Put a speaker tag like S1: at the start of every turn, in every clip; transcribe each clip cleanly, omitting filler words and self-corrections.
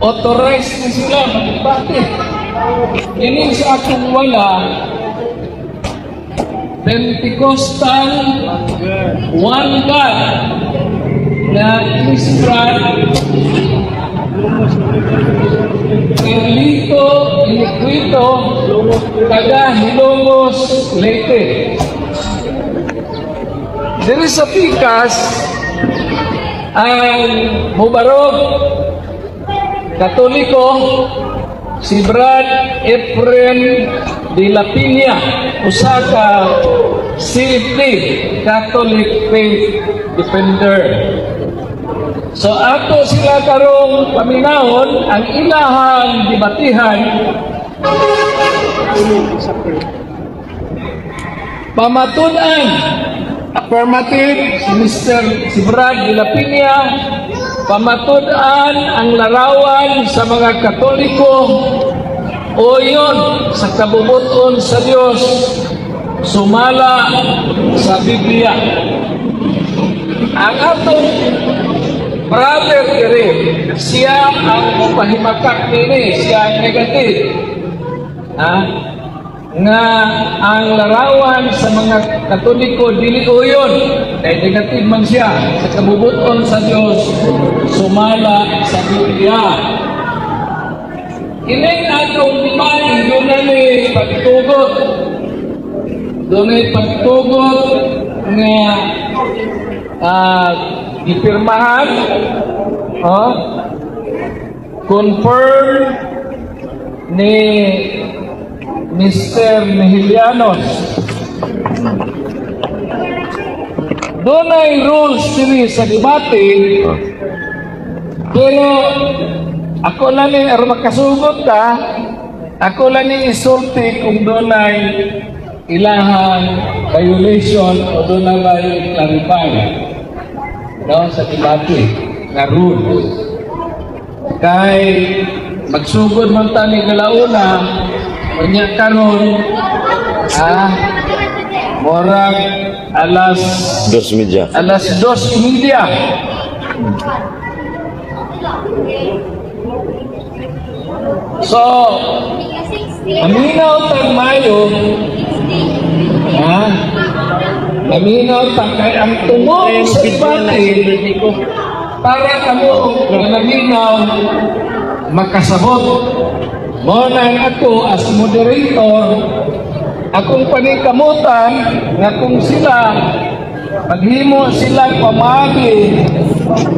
S1: Authorized ni sila magdebate. Ini sa akong wala, Pentecostal One God na ni Brad Erlito Iniquito, taga Hilongos, Leyte. Diri sa pikas ang mubarog, Katoliko, si Brad Efrem de la Piña, usa ka CFD, Catholic Faith Defender. So ato sila karong paminawon ang ilahang debatihan, pamatud-an, affirmative, si Mr. si Brad de la Piña, pamatud-an ang larawan sa mga Katoliko o yon sa kabubuton sa Dios sumala sa Biblia. Ang atong brother diri, siya ang mupahimakak nini, siya ang negative. Ha? Nga ang larawan sa mga Katoliko dili uyon, kay negative man siya sa kabubuton sa Dios sumala sa Biblia. Ining atong debate, dunay pagtugot. Dunay pagtugot nga gipirmahan, oh, confirm ni Mr. Mejilianos. Dunay rules diri sa debate, pero ako lang ni aron makasugot ka, ako lang ni isulti kung dunay ilahang violation o dunay may clarify, no, sa debate nga rules. Kay magsugod man ta ni galauna, unya karon murag alas
S2: 2:30.
S1: Alas 2:30. So, maminaw tag mayo, ha? Maminaw tag kay ang tungod sa debate para kamo nga naminaw makasabot. Mo na ako as moderator, akong paningkamutan nga kung sila maghimo sila pamagi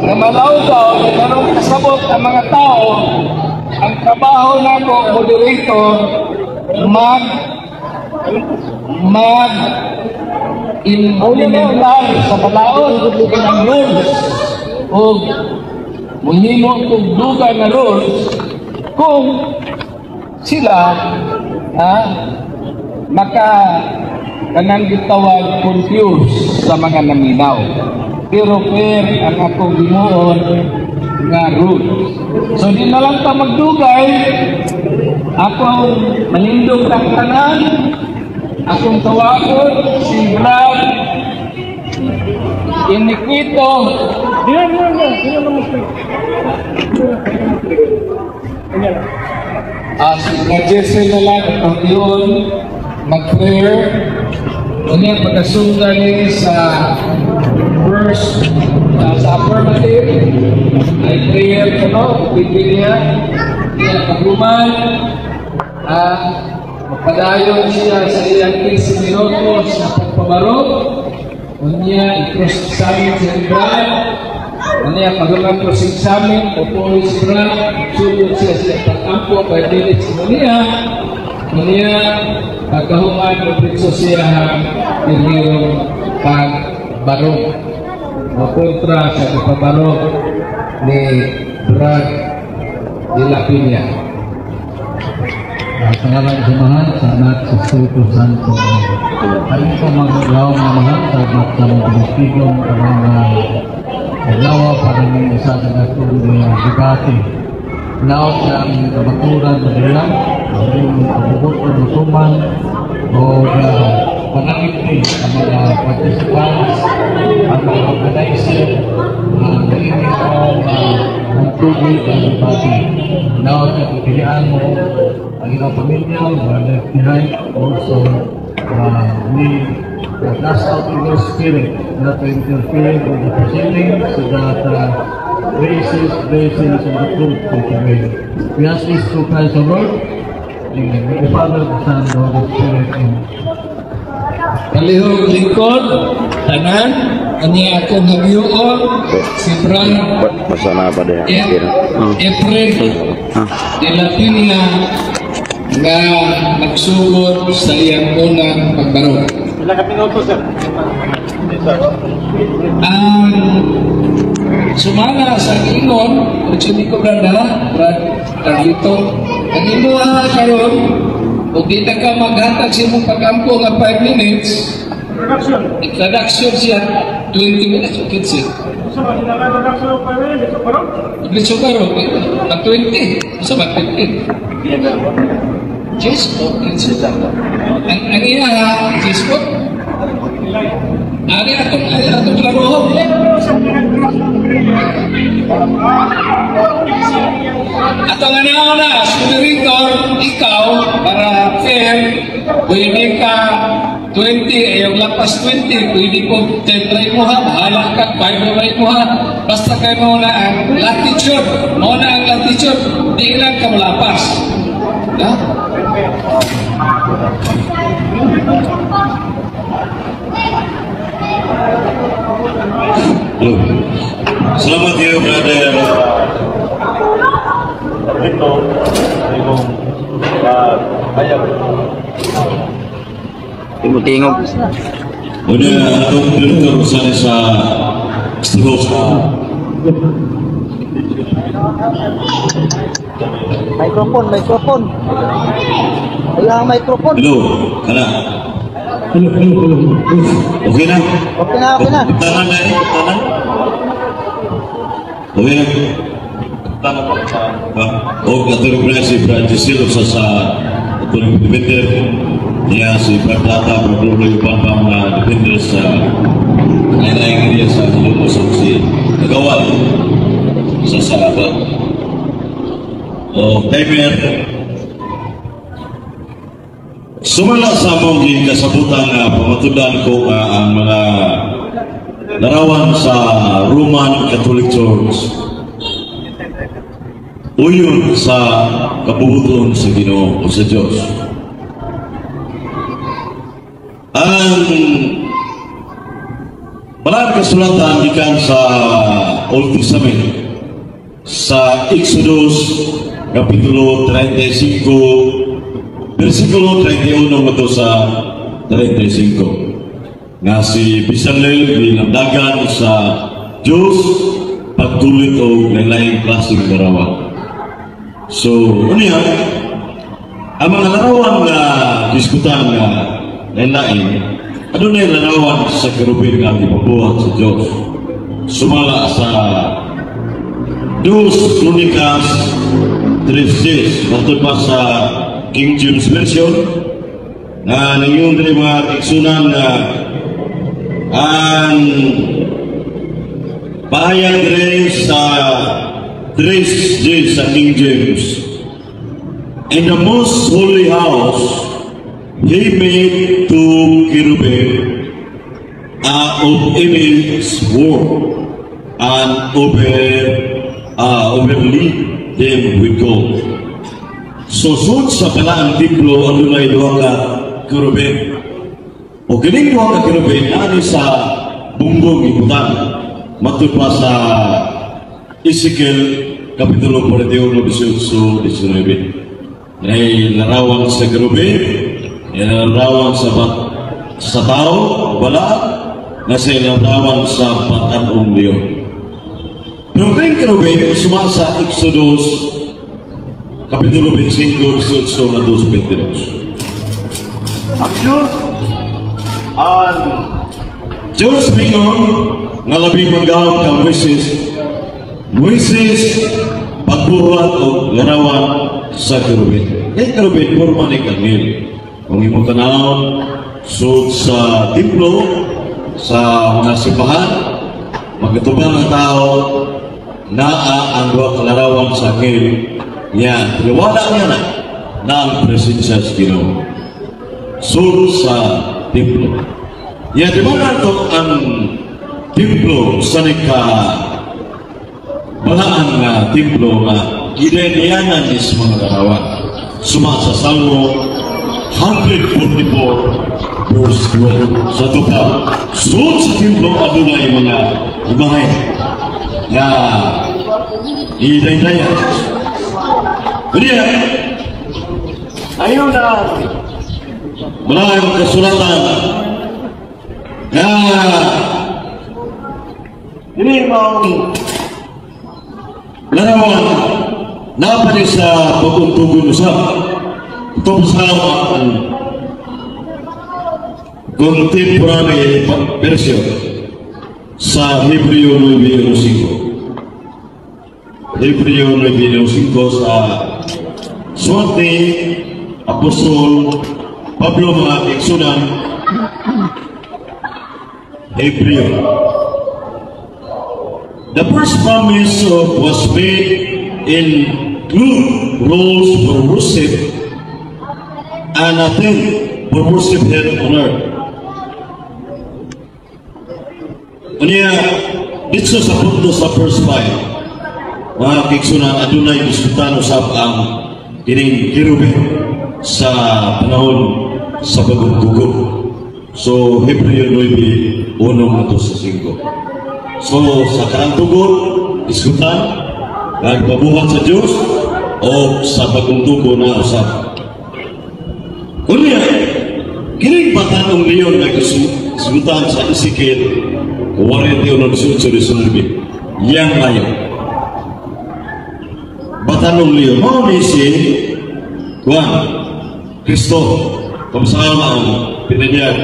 S1: nga malawgaw nga kasabot ang mga tao, ang trabaho nako moderator mag mag implementar sa balaod ng rules o muhimo kog duga nga rules kung sila maka kanang gitawag confused sa mga naminaw. Pero fair ang akong himuon nga rules. So di na lang ta magdugay, akong manindog ng tanan, akong tawagon si Brad Iniquito. Si Brad Jesse na lang ang yun mag-prayer. Unya pagkasungga ni sa first sa affirmative ay prayer kuno, pipili niya. Niya paghuman, magpadayon siya sa iyang 15 minutos na pagpabarog. Unya i-cross-examine si Brad. Unya paghuman cross-examine, pupuloy si Brad, sugod siya sa pag-ampo 5 minutes niya. Unya pagkahuman, mabritso siya pirmirong pagbarog o kontra sa pagpabarog ni Brad de la Piña.
S3: Sa ngalan sa Amahan, sa Anak, sa Espiritu Santo. Kami po magagawa mga mahal sa anak sa mga pinisigong sa mga agawa para ng isa sa atong debate. Naot sa aming kabaturan na aming pagbugot o matuman o panangiti ang mga participants, ang mga organizer, ang naini ko na magtugid ang debate. Now, pilihan mo ang inyong pamilya, who are left behind, also we cast out evil spirit not to interfere with the proceedings so that graces, blessings, and the truth will prevail. We ask this through Christ our Lord. In the name of the Father, the Son, and the Holy Spirit. Amen.
S1: Palihog lingkod, tanan, ani akong hagyoon, si Brad
S2: Basta na pa diha.
S1: Efren de la Pina nga magsugod sa iyang unang pagbarog.
S4: Pila ka minuto, sir?
S1: Ang sumala sa ingon, actually ko, Brad ha, Brad Carlito, ang imuha karon, ug di ta ka maghatag sa imong pag-ampo nga 5 minutes,
S4: Introduction.
S1: Introduction siya 20 minutes o 15.
S4: Sa ba sila ka introduction of 5 minutes? Ito parang?
S1: Diretso ka ro, pag 20, sa ba 15? Diyos ko, 15. Ang iya, Diyos ko, ari atong klaro. Atong ano na, as moderator, ikaw, para fair, pwede ka 20, ayaw lapas 20, pwede ko 10 try mo ha, bahala ka, 5 try mo ha, basta kayo mo na ang latitude, mo na ang latitude, di lang ka malapas. Ha?
S5: Hello. Salamat kayo, brother.
S4: Ito, imong hayag.
S2: Tingog-tingog.
S5: Una, atong director sa sa stroke.
S6: Microphone, microphone. Ayun ang microphone.
S5: Hello, kana.
S1: Hello, hello, hello.
S5: Okay na?
S6: Okay na, okay na.
S5: Tanan na eh, tanan. Okay na.
S4: Tanan pa sa
S5: O katulong na si Brad Gisilo sa atong defender niya si Brad Tata, Brad Rulo, yung pa mga defender sa lain-lain niya sa Ilocos si Kagawad sa Salabat. O timer. Sumala sa among kasabutan nga pamatudan ko nga ang mga larawan sa Roman Catholic Church uyon sa kabubuton sa Ginoo o sa Diyos. Ang balaan kasulatan gikan sa Old Testament sa Exodus Kapitulo 35 versikulo 31 ngadto sa 35 nga si Bezalel gilamdagan sa Diyos pagtulit og lain-laing klaseng larawan. So, unya, ang mga larawan nga diskutan nga lain-lain, adunay larawan sa kerubin nga gipabuhat sa Diyos. Sumala sa Dos Kronikas 3:6, matod pa sa King James Version, na nangyong diri mga igsunan na ang pahayag diri sa 3:6 sa King James. In the most holy house, he made two cherubim of image work and overlaid them with gold. So, sud sa balaang templo, adunay duha ka kerubin. O kining duha ka kerubin, ani sa bunggong ibutang. Matud pa sa Ezekiel Kapitulo 41, 18, 19. May larawan sa kerubin, may larawan sa tao, wala, na sa larawan sa batanong leon. Pero kining kerubin, suma sa Exodus Kapitulo 25, 18 na 22. Ang Diyos, ang Diyos mingon nga labi manggawag ka Moises, Moises pagbuhat og larawan sa kerubin. Kay kerubin, forma ni kanil. Kung imong tanawon, sud sa templo, sa mga simbahan, magatubang ang tao, naa ang duha ka larawan sa anghel. Nya, tiniwala niya na na ang presensya sa Ginoo. Sul sa templo. Ya, di ba nga ito ang templo sa nika balaan nga templo nga gidenianan is mga larawan? Suma sa Salmo 144 verse 12. Sa ito pa, sul sa templo adunay mga imahe nga gidaydayan. Kaya, ayaw na maraming kasulatan nga ini maong larawan naa pa sa Bagong Tugon usab. Ito sa ang contemporary version sa Hebreo 9.5. Hebreo 9.5 sa suwat ni Apostol Pablo, mga kaigsunan, Hebreo. The first promise of was made in good roles for worship and a tent for worship here on earth. Unya, dito sa punto sa verse 5, mga kaigsunan, adunay diskutan usab ang kining kerubin sa panahon sa Bagong Tugon. So, Hebreo 9, 1 to sa 5. So, sa Karang Tugon, diskutan, nagpabuhat sa Diyos, o sa Bagong Tugon na usab. Unya, kining batanong leon nga diskutan sa Ezekiel 41, 18, 19. Yang ngayon. Batanong leon, mao ni si Juan, Kristo, kamusta ang pinanyag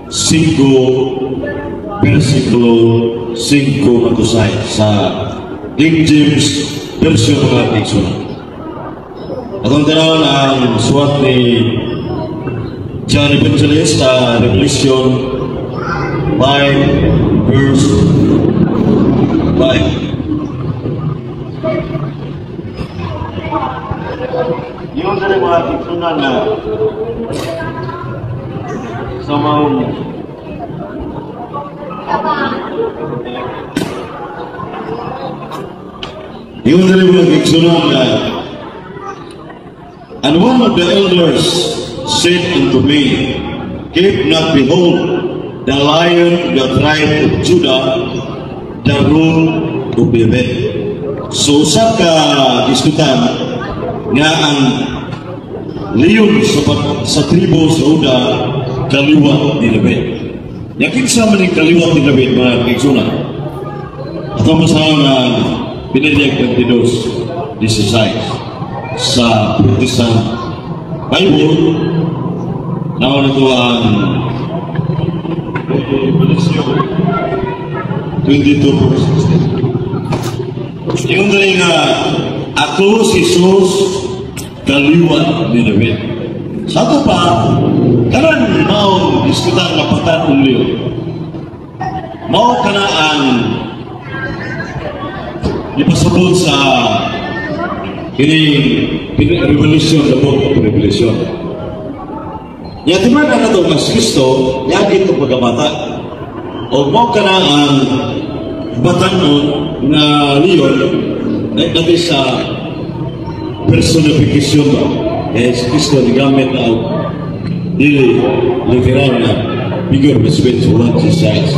S5: 5 versikulo 5 matusay sa King James Version, mga kaigsunan. Atong tanawon ang suwat ni John Evangelist sa Revelation 5 verse 5. Yung sa mga kaigsunan na sa mga Yung dali mga kaigsunan na, "And one of the elders said unto me, Keep not, behold, the Lion of the tribe of Judah, the Root of David." So sa ka diskutan nga ang leon sa tribo sa Juda kaliwat ni David. Yakin sa man yung kaliwat ni David, mga kaigsunan? Ato masawa na Pinanyag 22, 16 sa Protestant Bible. Nauna ito ang Revelation 22 verse 16. Yung dali nga ako si Jesus, kaliwat ni David. Sa ato pa, karan mao diskutan nga batan-ong leon. Mao kana ang ipasabot sa kini Revelation, the Book of Revelation. Ya timan na kato nga si Kristo, yagi ito pagkabata. O mao kana ang batanon nga leon na dati sa personification ba? Kaya si Kristo nigamit na og dili literal na figure of speech, what he says.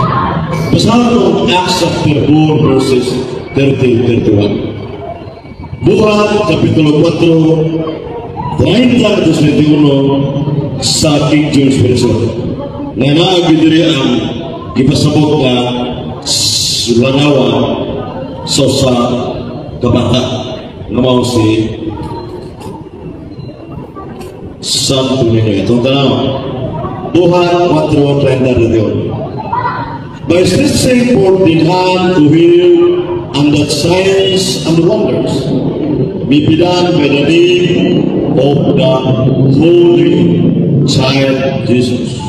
S5: Basahan ko Acts chapter 4 verses 30-31. Buhat Kapitulo 4, 30 to 21 sa King James Version. Nga naagi diri ang gipasabot nga larawan sa kabata nga mao si Santo Niño. Itong tanaw. Buhat 4, 30. "By stretching forth thine hand to heal, and that signs and wonders may be done by the name of the Holy Child Jesus."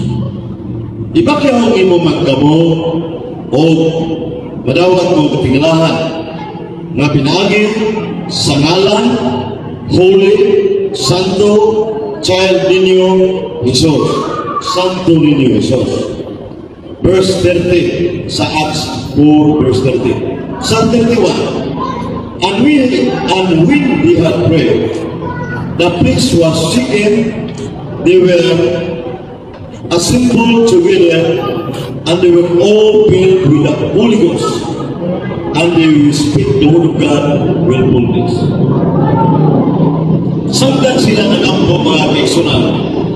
S5: Ibakyaw ang imo magkamo o madawat mo katingalahan nga pinagi sa ngalan Holy Santo Child Niño Jesus. Santo Niño Jesus. Verse 30 sa Acts 4 verse 30. Sa 31, and when they had prayed, the place was shaken, they were assembled together, and they were all filled with the Holy Ghost, and they will speak the word of God with boldness. Samtang sila nagampo, mga kaigsuonan,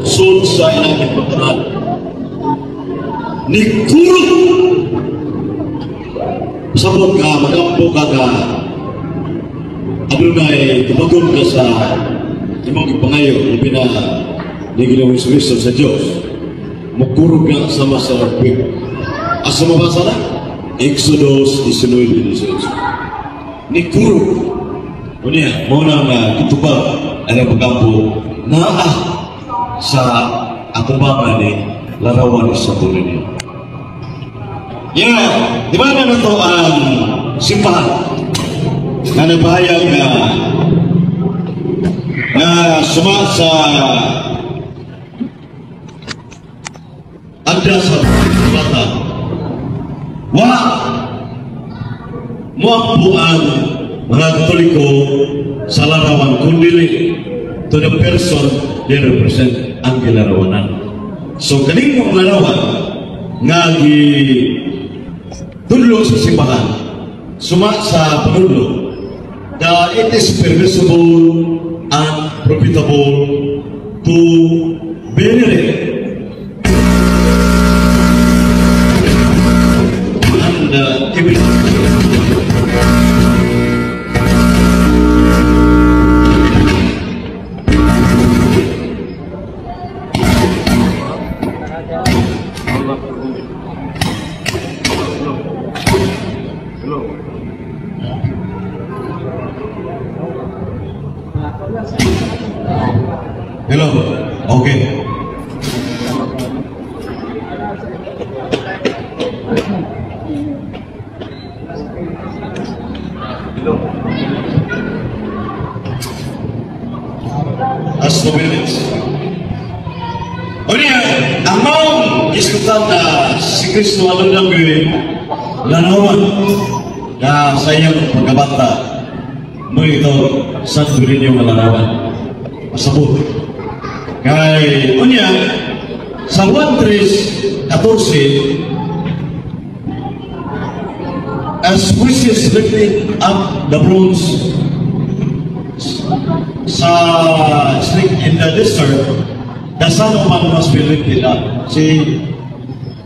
S5: sud sa ilang pagtanan, ni kurog. Sabot ka, magampo ka ka, adunay tubagon ka sa imong ipangayo, labi na ni Ginoong Kristo sa Dios. Mukurog ka sama sa earthquake. Asa mabasa na? Exodus 19:18. Ni kurog. Unya, mao na nga gitubag ang pagkampo naa sa atubangan ni larawan ni Santo Niño. Yeah, di ba na to ang simbahan nga nagpahayag nga nga suma sa agda sa bata, wa muampo ang mga Katoliko sa larawan kundi to the person they represent ang gilarawanan. So kaning mga larawan nga gi tudlo sa simbahan, suma sa panudlo that it is permissible and profitable to venerate and every. Hello. Okay. Hello. As 2 minutes. O niya, ang maong iskutan na si Kristo ano lang gawin, larawan na sa iyang pagkabata, mo ito Santo Niño nga larawan. Pasabot. Kay, unya, sa Juan 3:14, as Moises lifted up the bronze sa snake in the desert, the Son of Man must be lifted up. Si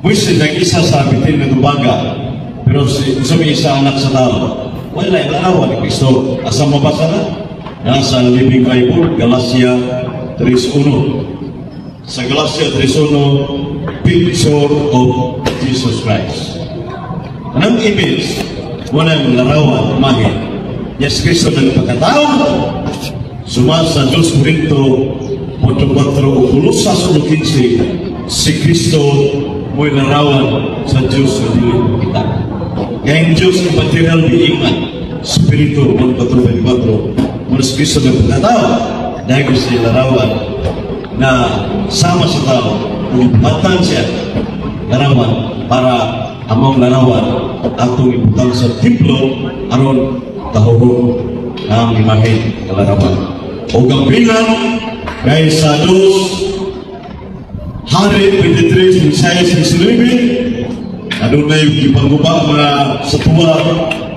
S5: Moises ang isa sa bitin ng tubaga, pero si sa may isa anak sa tao. Wala, larawan ni Kristo. Asa mabasa na? Nasa Living Bible, Galatia 3.1. Sa Galatia 3.1, picture of Jesus Christ. Anong image? Walang larawan, imahe. Yes, Kristo nagpakatao. Suma sa 2 Corinto 4.4 o Colosas 1.15, si Kristo mo'y larawan sa Diyos na dili kita. Kaya ang Diyos ang material being man, Spiritu 1.4.24, muna si Kristo nagpakatao dahil sa larawan na sama sa tao, kung siya larawan para among larawan atong ibutang sa templo aron tahuron ang imahe ng larawan. O gampilan kay sa dos Hari 23, 16, 19, adunay gipangguba mga sa tuwa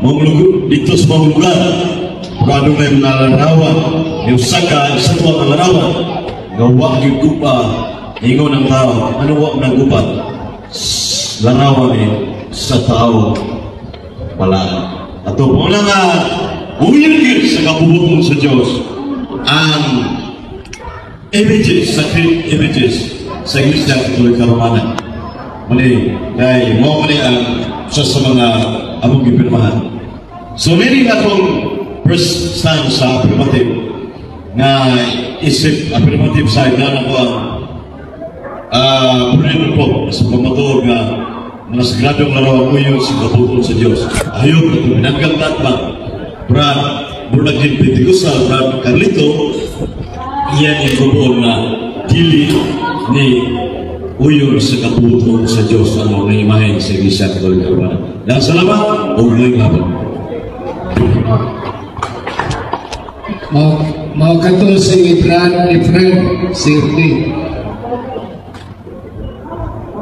S5: mga lugar dito sa mga lugar, pero adunay mga larawan ni usa ka sa tuwa nga larawan nga wa gyud guba. Ingon ang tao, ano wa nang guba larawan ni sa tao wala ato mo na nga uyon gyud sa kabubuton sa Dios ang images, sacred images sa Iglesia Katolika Romana. Muli, kay mo muli ang isa sa mga among gipirmahan. So, meaning atong first stand sa affirmative nga isip affirmative side na ako ang uh, po sa pamatuod nga mga sagradong larawan uyon sa kabuton sa Dios. Ayun, ito binanggang tatbang. Brad, Born Again Pentecostal Brad Carlito, iyan ikubuon na dili ni uyon sa kabuton sa Diyos ang mga imahen sa Iglesia Katolika Romana. Dahil salamat ug maayong hapon.
S1: Mao kato si Brad Efren Sirdi.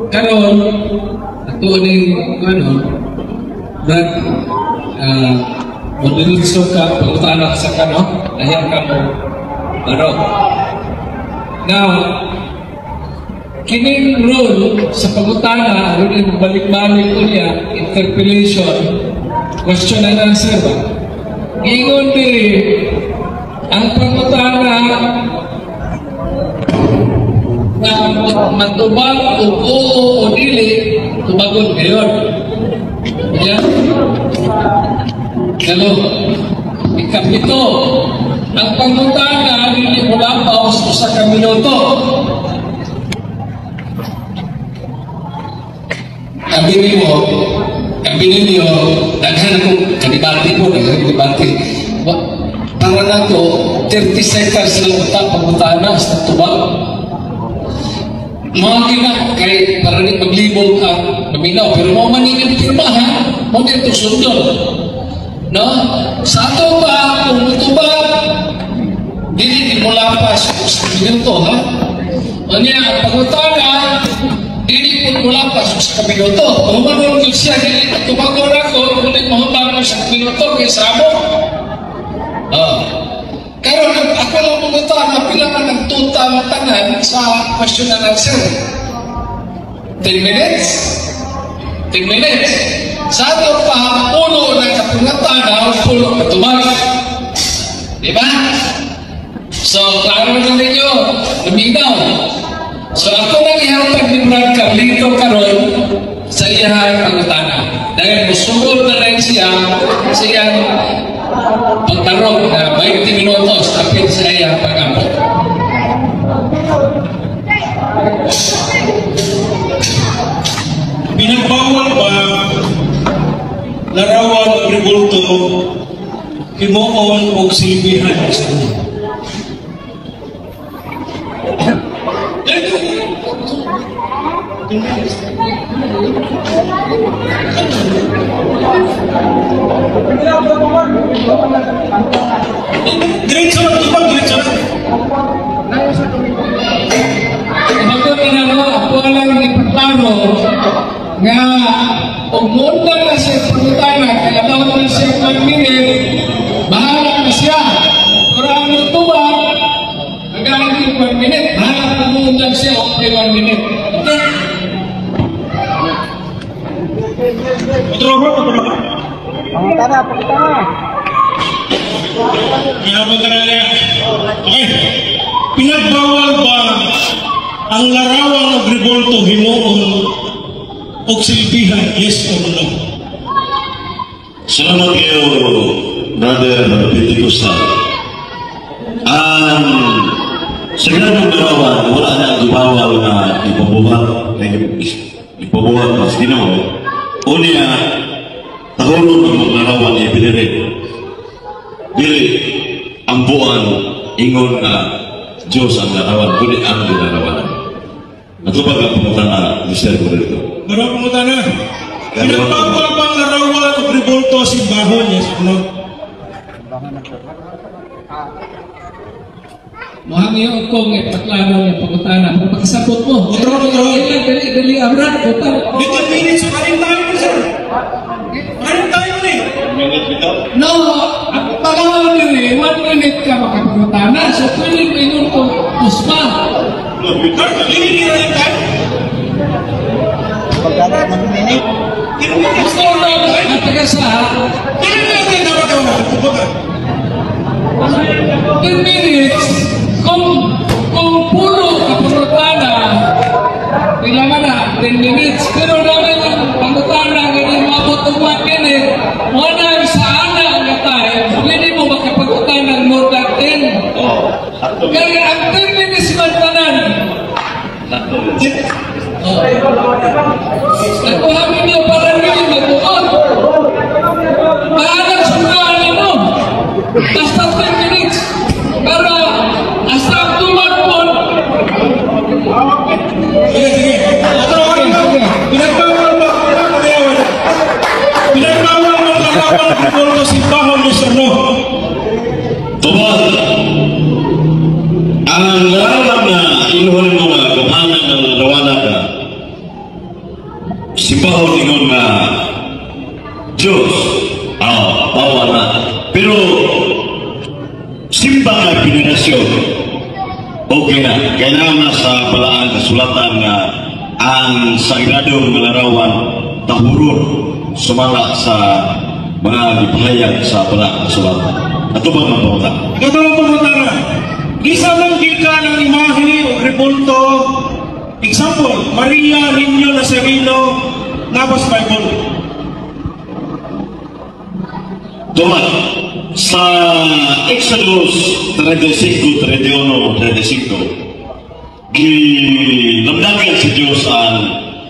S1: Karon ato ning ano Brad, mo ka pangutana sa kano ayan ka mo baro. Now, kining rule sa pangutana aron imong balik-balik unya interpellation, question and answer ba? Ingon diri ang pangutana na matubag o oo o dili, tubagon gayon. Yan. Kalo, ikapito, ang pangutana dili mo lapaw sa usa ka minuto. Abi nimo, abi ninyo, daghan akong kadibati po, daghan debate. Para na to, 30 seconds lang uta pangutana sa tubag. Mga kina, kay para ni maglibog ang maminaw, pero mo man inyong pirma ha, mo dito sundon. No? Sa ato pa, kung mutubag, dili mo lapas sa minuto ha. Unya, ang pangutana, dili po mo lapas sa minuto. Kung manulog siya, dili tubagon ako, kulit mo sa minuto, kay sa mo. Oh. Karon ako lang mangutana, pila man ang total tanan sa question and answer? 10 minutes? 10 minutes. Sa ato pa, pulo ng kapangutana o pulo katubag. Di ba? So, klaro na ninyo, luminaw. So, ako nang ihatag ni Brad Carlito karon sa iyang pangutana. Dahil musugod na rin siya sa iyang pagtarong na 20 minutos tapit sa iyang pag-amot.
S4: Pinagbawal ba larawan o rebulto himuon og silbihan sa inyo? Diretso lang, tubag, diretso lang.
S1: Bago na no, ako lang ipaklaro nga umuunda na siya pangutana, kaya about na siya 1 minute, bahala na siya. Pero ang tubag, hanggang 1 minute, bahala na umuunda siya, okay 1 minute. Okay?
S4: Otro ba? Otro ba?
S6: Pangutana, pangutana.
S4: Pinapagkarala. Okay. Pinagbawal ba ang larawan og rebulto himuon og silbihan? Yes or no?
S5: Salamat kayo, Brother Pentecostal. Ang sagradong larawan, wala na ang gibawal na ipabuhat, ipabuhat mas Ginoo. Unya, tahulog ang mga larawan ni Pinire. Dili, ang buwan, ingon na Diyos ang larawan, kundi ang ginarawanan. Natupag ang pangutana, Mr. Correcto.
S4: Pero pangutana, pinagbawal ba ang larawan og rebulto simbahon? Yes or no?
S1: Muhang iyo kong ipaklaro yung pangutana. Kung pagkasabot mo.
S4: Otro, otro.
S1: Dali, dali, Abrad. Utang.
S4: 10 minutes, kanin tayo ni sir. Kanin tayo ni.
S1: No, ang panahon nila, 1 minute ka makapangutana. So, pwede mo ingon kung pusma.
S4: Dili ni tayo.
S6: Pagkano 1 minute?
S4: 10 minutes.
S1: Gusto na ang taga sa
S4: Dili na tayo dapat ako.
S1: 10 minutes, kung pulo ka pangutana, kailangan na 10 minutes. Pero naman yung pangutana, ganyan maabot ng 1 minute, wala sa ana nga time, pwede mo makapagutana ng more than 10. Kaya ang 10 minutes man tanan. Oh. Nakuha ninyo para ninyo magbuot. Maalang sundan mo. Basta 10 minutes. Pero, hasta ang tumag po,
S4: Sige, sige. Ato, okay. Pinagbawal ba? Pinagbawal mo ang larawan og rebulto simbahon, yes or no?
S5: Tubod. Ang larawan na inuhon mo nga gamhanan ng larawan ka, simbahon ingon nga Diyos, bawal na. Pero simba nga venerasyon, okay na. Kaya na sa balaan kasulatan nga ang sagradong larawan tahuron sumala sa mga gipahayag sa balaan kasulatan. Ato ba mga pangutan?
S4: Ikaduhang pangutana. Gisa man gikan ang imahe o rebulto. Example, Maria Niño Nazareno, nabas Bible.
S5: Tuma, sa Exodus 35, 31, 35, gilamdagan sa Diyos ang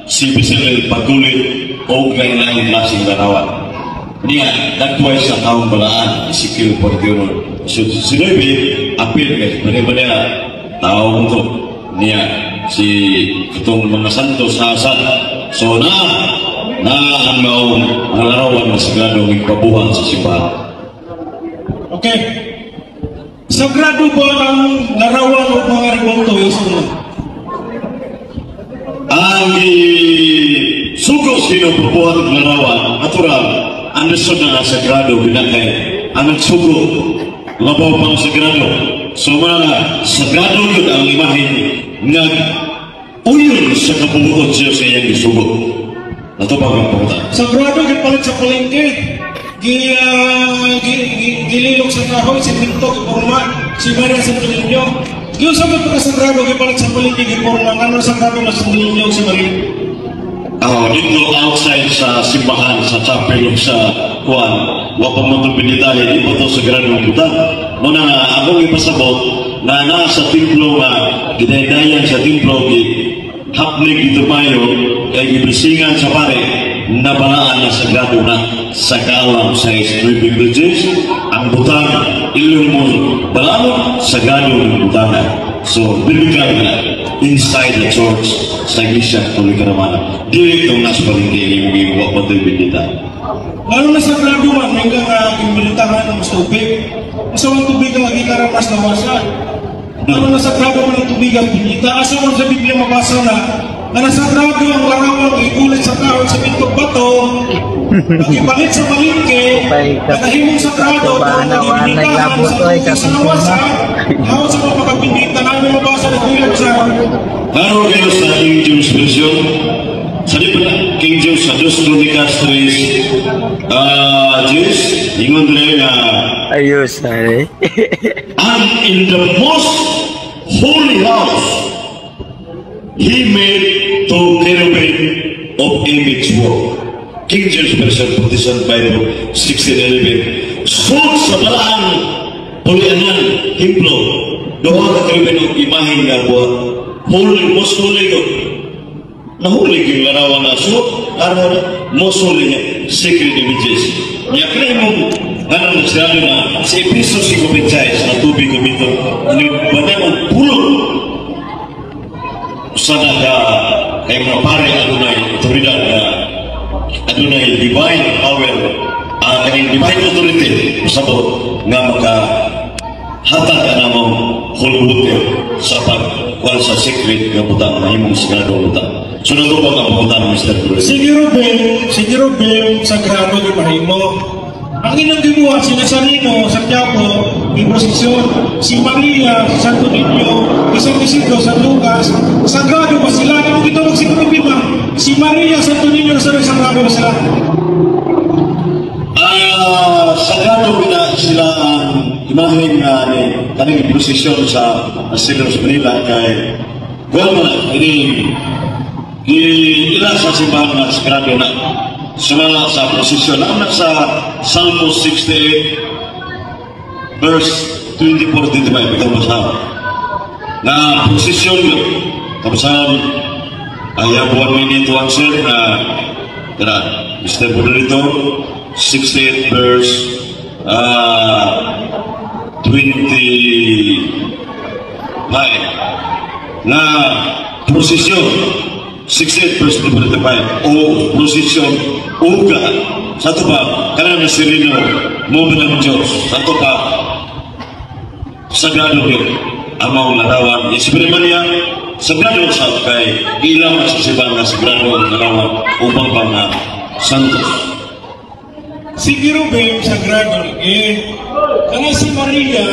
S5: si Bezalel paggulit o lain-lain klaseng larawan. Niya, dagway sa kaong balaan, Ezekiel 41. So, si David, apil kay ba niya, tao ko niya, si itong mga santo sa asad. So na, na ang maong ang larawan na sagrado ng ipabuhan sa simbahan.
S4: Okay. Sagrado ba ang larawan o mga rebulto, yes or no?
S5: Ang sugo sino pabuhat og larawan, natural, ang lisod na nga sagrado binakay. Ang nagsugo, labaw pang sagrado. So mga nga, sagrado yun ang imahe nga uyon sa kabubuot siya sa iyang gisugo. Natupag ang pangutan.
S4: Sagrado gipalit sa palengke. Gi, gililok sa kahoy, simento, giporma, si Maria Santo Niño. Giunsa man pagkasagrado gipalit sa palengke giporma, ngano sagrado mas Santo Niño si Maria?
S5: Ah, dito outside sa simbahan, sa chapel o sa kuan, wa pa mo itong binitahe, di pa ito sagrado ng butang. Muna nga, akong ipasabot na nasa templo nga, gidaydayan sa templo, gi hapnig dito mayo, kay gibisingan sa pare, nabalaan na sagrado na sa kaalam sa Living Bridges, ang butang, ilong mo, balaan, sagrado ng butang. So, biblical na inside the church sa Iglesia Katolika Romana. Dili itong nasa palengke imong giwa pa ito'y bindita.
S4: Lalo na sagrado man, may nga gimbinitahan ng mas tubig. Asa man tubig ang gikaran mas nawasa. Lalo na sagrado man ang tubig ang binita. Asa man sa Biblia mabasa na na nasagrado ang larawan igulit sa kahoy sa pintog bato, ipalit sa palengke, nagahimong sagrado,
S6: Wala, wala, naglabot, oy,
S4: sa nawasa, hawak sa mga pagkabindita, na may mabasa na gulat sa
S5: Klaro kayo sa King James Version. Sa di ba King James sa Dos Kronikas 3, James, ingon rin nga,
S2: Ayos, ay.
S5: And in the most holy house, he made two cherubim of image work. King James Version, Protestant Bible, 1611. Sud sa balaan, pulianan, templo, duha ka cherubim og imahen nga buhat. Holy, most holy ko. Nahuli yung larawan na so, larawan na, most holy niya, sacred images. Niya, kaya mong, ano na sinabi na, sa Episo 5:26, na tubig gamiton, ano banal ang pulong. Sana ka, kay mga pare, adunay otoridad na, adunay divine power, ang kaning divine authority, usabot, nga maka hatag ka namong holy water sa pagkuhan sa secret nga butang, mahimong sagrado butang. So natupag ang pangutan, Mr. Cruz.
S4: Si Jerubim, sagrado di mahimo. Ang inang gibuhat, si Nazareno, sa Quiapo, iprosesyon, si Maria, si Santo Niño, si San Isidro, San Lucas, sagrado ba sila? Di mo gitawag si Kerubim ba? Si Maria, Santo Niño, Nazareno, sagrado ba sila?
S5: Sagrado na sila ang imahe nga ni kaning prosesyon sa Nazareno sa Manila kay well na ini ila sa simbahan nga sagrado na sumala sa prosesyon na sa Salmo 68 verse 24-25. Ikaw basahan na prosesyon yun kabasahan ay 1 minute 1 sir na tara Mr. Moderator, 68 verse 25 na prosesyon, 68 verse 25 o prosesyon uga sa ato pa kanang Nazareno mo ng Diyos, sa ato pa sagrado yun ang maong larawan. Si Maria sagrado sa kay ilang sa simbahan nga sagrado ang larawan upang mga santos.
S4: Si Kerubim, sagrado lagi. Kana si Maria,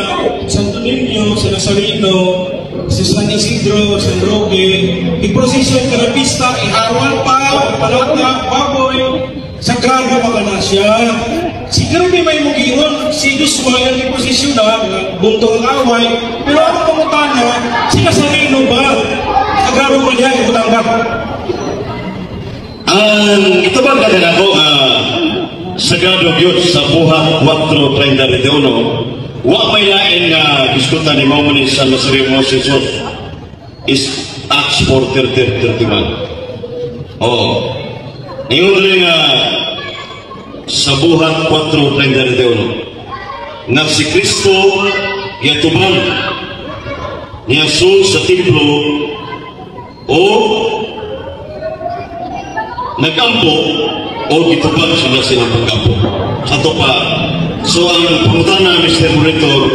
S4: Santo Niño, si Nazareno, si San Isidro, San Roque, iprosesyon kada pista, iharwal pa, palata, baboy, sagrado pa kana siya. Si Kerubim may mugion, si Joshua yung iprosesyon na, buntong ang away, pero ang pangutana, si Nazareno ba? Sagrado ba niya, ibutang ba?
S5: Ang ito ba kada ako sagrado gyud sa Buhat 4:31, wa may lain nga gisgutan ni mao ni sa Nazareno Jesus is Acts 4:30-31. Oh. Ingon rin nga sa Buhat 4:31 nga si Kristo yatubang niya sa templo o nagampo o gitubag sila silang paggampo. Sa to pa, so ang pangutana, Mr. Monitor,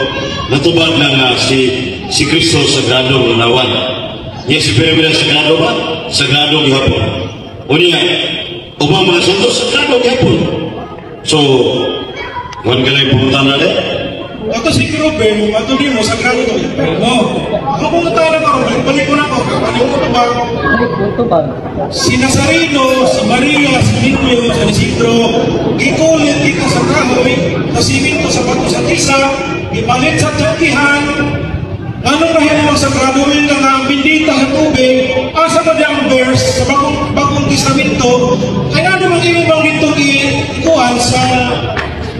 S5: natubag na nga si Kristo sagrado ng larawan. Niya si Pero sagrado ba? Sagrado gihapon. O niya, ubang mga santo, sagrado gihapon. So, kung ka lang pangutana de?
S4: Ato si Kerubim, ato di mo, sagrado to. No. Ang pangutana ko, balik ko na ko, balik ko ba? Si Nazareno, si Maria, si Niño, si Isidro, gikulit dito sa kahoy, sa simento, sa bato, sa tisa, gipalit sa tiyankihan. Anong nahimo ang sagrado yun nga ang bindita sa tubig, asa ba ang verse sa Bagong Testamento, kaya ano bang imo bang dito ikuan sa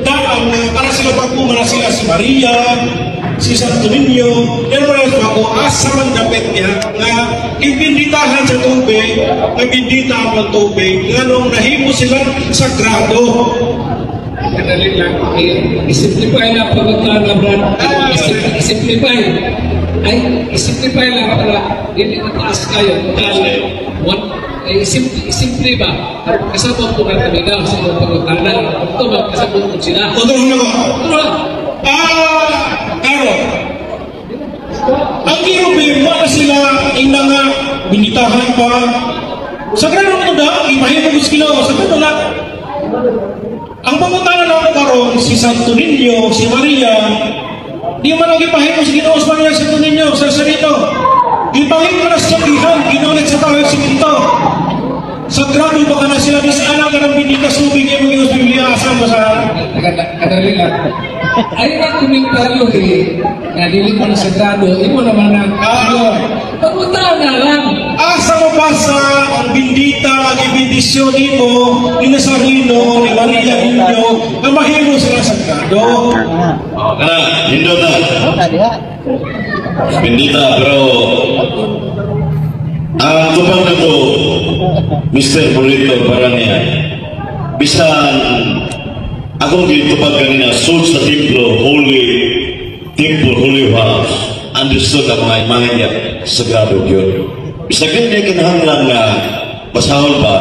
S4: daan na para sila bago man sila si Maria, si Santo Niño, yan mo lang bago, asa man dapit niya nga ibinditahan sa tubig, nga bindita ang tubig, nganong nahimo sila sagrado?
S1: Kadali lang. I-simplify lang pagkakala, Brad. I-simplify. Ay, i-simplify lang para hindi na taas kayo. Total, one, eh, simple ba? Kasabot ko na kami na sa inyong pagkakala. Ito ba, kasabot ko sila.
S4: Otro na ko.
S1: Ano?
S4: Ah, karon. Ang kerubim, wala sila ina nga binitahan pa. Sagrado na ito da, imahimo ko sila, sagrado na. Ang pangutana na ako karon, si Santo Niño, si Maria, di man ang ipahimo sa Ginoo sa Maria, Santo Niño, sa Sarito. Ipahimo na sa gihan, ginulit sa tawag simento. Sagrado ba ka na sila, bis anak ka ng bindita subig, imong Diyos Biblia, asa mo sa
S1: Kadali lang. Ay na komentaryo eh, nga dili ko na sagrado, imo naman na.
S4: Ah.
S1: Pagpunta na lang.
S4: Asa mo ba sa ang bindita, ang ibindisyon nimo, ni Nazareno, ni Maria Niño, na mahimo sila sagrado?
S5: Oh, kana, nindot na. Bindita, pero ang tubang na to, Mr. Burrito, para niya, bisan akong gitubag kanina, sud sa templo, holy temple, holy house, understood ang mga imahe niya, sagrado yun. Bisag hindi kinahanglan nga basahon pa,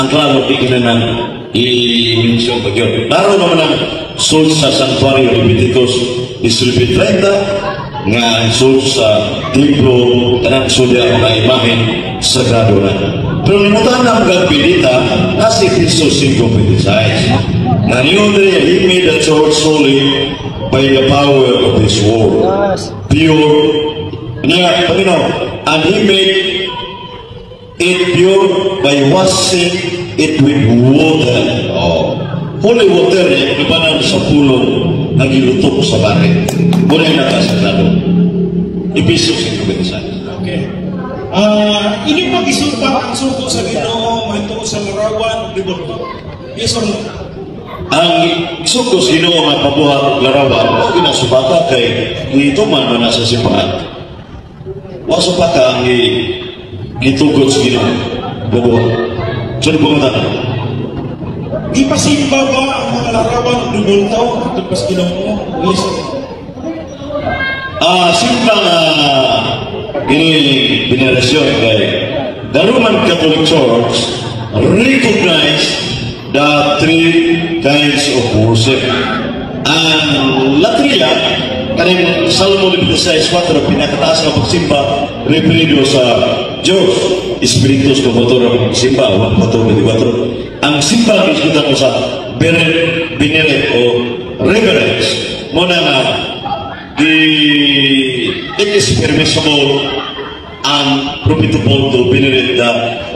S5: ang klaro di kinahanglan i-mention pa yun. Laro naman ang sud sa Santuario Leviticus 19:30 nga ang sud sa templo, kanang sud ang mga imahe, sagrado na. Pero limutan na ang bindita, nasa Efeso 5:26. Na niyo he made the church holy by the power of his word. Pure. Niya, Panginoon, and he made it pure by washing it with water. Oh. Holy water, eh, ibanan sa pulong nga gilutok sa bari. Muna na ka sagrado. Efeso 5:26.
S4: Okay. Ah, ini pag-isupat ang sugo sa Ginoo mahitungod sa larawan ug rebulto. Yes or no?
S5: Ang sugo sa Ginoo nga pabuhat og larawan, o ginasubaka kay gituman man na sa simbahan. Wa subaka ang gitugot sa Ginoo. Bubuhat. So, di pumunta na.
S4: Gipasimba ba ang mga larawan ug rebulto atol pa sa Ginoo? Yes or no?
S5: Simple nga ini venerasyon kay the Roman Catholic Church recognize the three kinds of worship. Ang latria, kaning Salmo 96:4, pinakataas nga pagsimba, referido sa Diyos, Espiritu sa motor ang pagsimba, 4:24. Ang simba, kita ko sa venerate o reverence, mao na nga the it is permissible and profitable to venerate the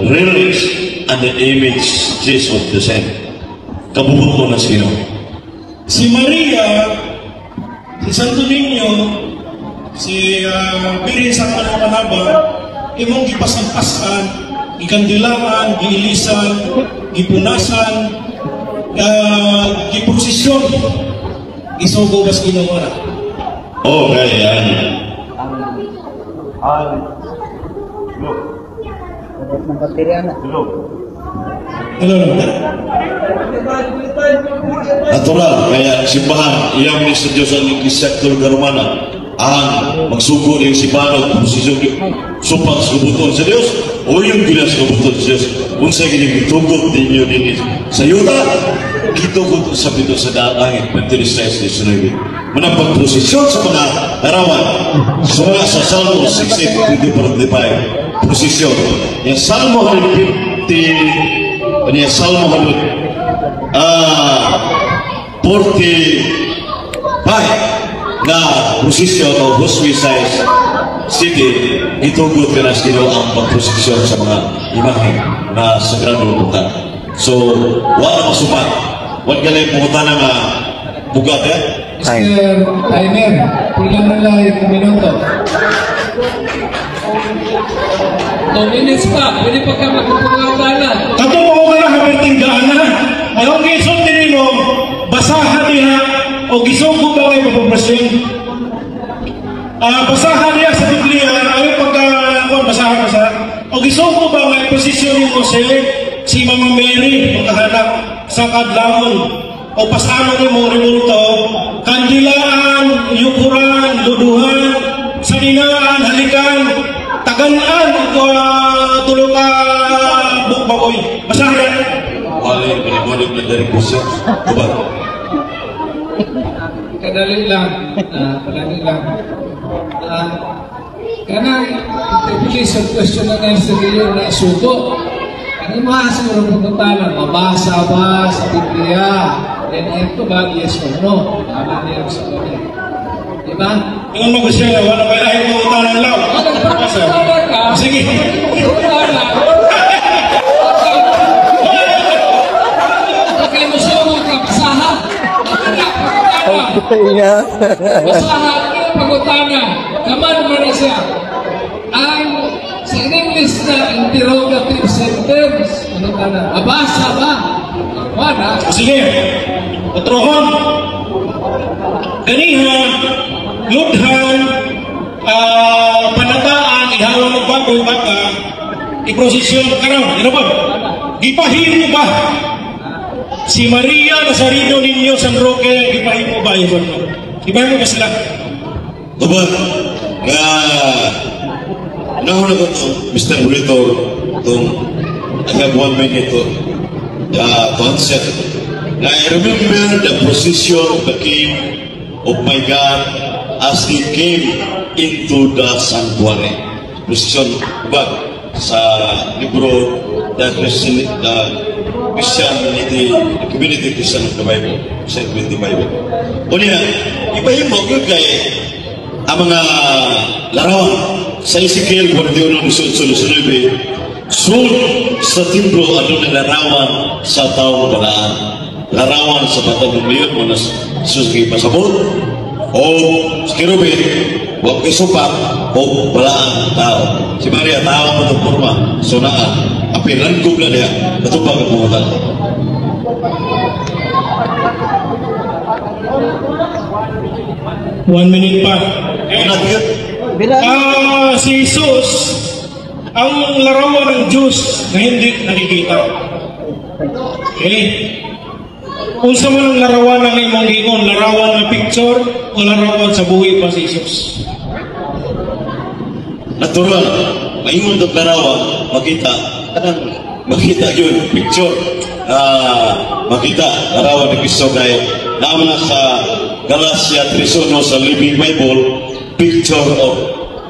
S5: relics and the images of the saint. Kabubuto mo na sino.
S4: Si Maria, si Santo Niño, si Birhen sa Kanaba, imong gipasampasan, gikandilaan, giilisan, gipunasan, giprosesyon, isugo bas Ginoo na?
S5: Okay, yan.
S6: Ng baterya na.
S4: Hello, hello.
S5: Natural, kaya ang simbahan, iyang ni sa Diyos ang Iglesia Katolika Romana, ang magsugo ng simbahan o posisyon supak sa kabuton sa Diyos, o yung gila sa kabuton sa Diyos. Unsa gini gitugot ninyo dinhi sa yuta, gitugot sa pito sa langit, 26:19. Manang pagprosesyon sa mga larawan, suma sa Salmo 68:25, prosesyon. Yung Salmo 150, ano yung Salmo 100, 45 na prosesyon o Josue size City, itugot ka na sa Ginoo ang pagprosesyon sa mga imahe na sagrado ng butang. So, wala masupat. Wala galing pumunta na nga bugat eh.
S1: Mr. Timer, kulang na lang yung minuto. 2 minutes pa, pwede pa ka magpapangatanan.
S4: Kato mo ka na haberting gaana. Anong gisulti nimo, basahan niya o gisugo ba kay papaprasyon? Basahan niya sa Biblia, ayo pagka kuan basahan basa. O gisugo ba nga posisyon nimo si Mama Mary magkahanap sa kadlawon o pasano nimo rebulto, kandilaan, yukuran, luduhan, saninaan, halikan, tagan-an ug tulo ka bukbaboy. Basahan na.
S5: Wala yung pinag na dari question. Diba?
S1: Kadali lang. Kadali lang. Kanang interpellation question na answer niyo na sugo. Ano mga siguro pagkatala, mabasa ba sa Biblia? Then ito ba, yes or no? Tama niya ang sagot niya. Diba?
S4: Ingon mo ko siya, wala pa ilahin mo utanan lang.
S1: Ano, pagkatala ka?
S4: Sige.
S1: Pagkatala. Okay, musugo ka, basaha. Pagkatala. Basaha, ang pagutana. Kaman mo na siya. Ang sa English na interrogative sentence, ano ka na? Mabasa ba? Wala.
S4: Sige. Otrohon. Ganiha, ludhan, panataan, ihawan og baboy baka, iprosesyon karon, ano ba? Gipahimo ba? Si Maria Nazareno ninyo San Roque, gipahimo ba yun? Gipahimo ba sila?
S5: Diba? Nga, nahuna ko to, Mr. Monitor, itong, I have 1 minute to answer. Na I remember the procession of the King of my God as he came into the sanctuary. Procession ba sa libro The Christianity, the Community Christian of the Bible, Christian Community Bible. O niya, ipahimo yun kay ang mga larawan sa Ezekiel 41:18-19, sul sa templo ano ng larawan sa taong balaan. Larawan sa batang ng leon mo na Jesus nga ipasabot o sa kerubin, wa kay supak o balaan tao. Si Maria tao mo itong forma, sunaan. Apil ranggog na niya, katupag ang pumunta.
S4: 1 minute pa.
S5: Ano yun?
S4: Si Jesus, ang larawan ng Diyos na hindi nakikita. Okay? Unsa man ang larawan ng imong giingon, larawan nga picture o larawan sa buhi pa si Jesus?
S5: Natural, maingon tong larawan, makita, kanang makita yun, picture, makita, larawan ni Kristo kay naman na sa Galatia 3.1 sa Living Bible, picture of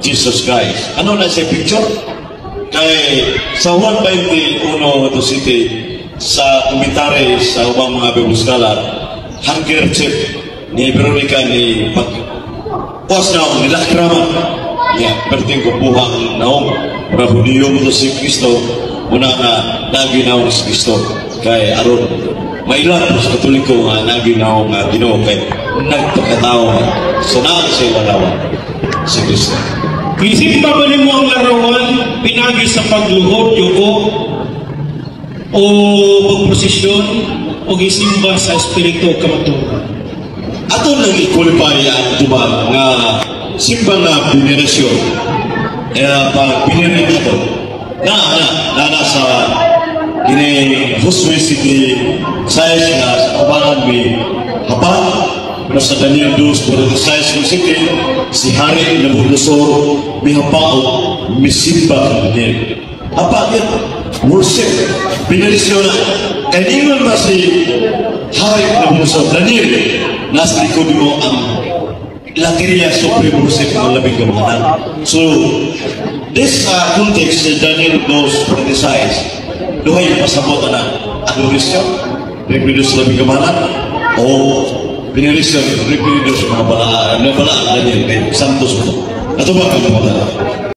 S5: Jesus Christ. Ano na siya picture? Kay sa 1.21 to City, sa komentary sa ubang mga Bible scholar, handkerchief ni Veronica ni pag Pos na nilakrama niya, perting kupuhang naong para Hudiyo mo to si Kristo, una nga nagi naong si Kristo kay aron mailan po sa Katoliko nga nagi naong nga Ginoo kay nagpakatao sa naa sa larawan si Kristo.
S4: Gisimba ba nimo ang larawan pinagi sa pagluhod, yuko, o pagprosesyon o gisimba sa espiritu kamatuoran?
S5: Ato nang i-qualify ang tubag nga simba nga venerasyon, eh, pag venerate ato na na na, na sa kini Josue City size nga sa kabangan mi hapa, pero sa Daniel 2:46 kung city si Hari Nabucodonosor mihapa o misimba kang Daniel. Hapa yun, worship, venerasyon na. Kay ningon ba si Hari Nabucodonosor, "Daniel, nasa likod mo ang Lakiria Supreme Worship ng labing gamhanan." So, this context sa Daniel 2:46, duhay pasabot na adoration, referido sa labing gamhanan, o veneration, referido sa mga balaan, na balaan Daniel, kay Santos mo. Ato ba ang mga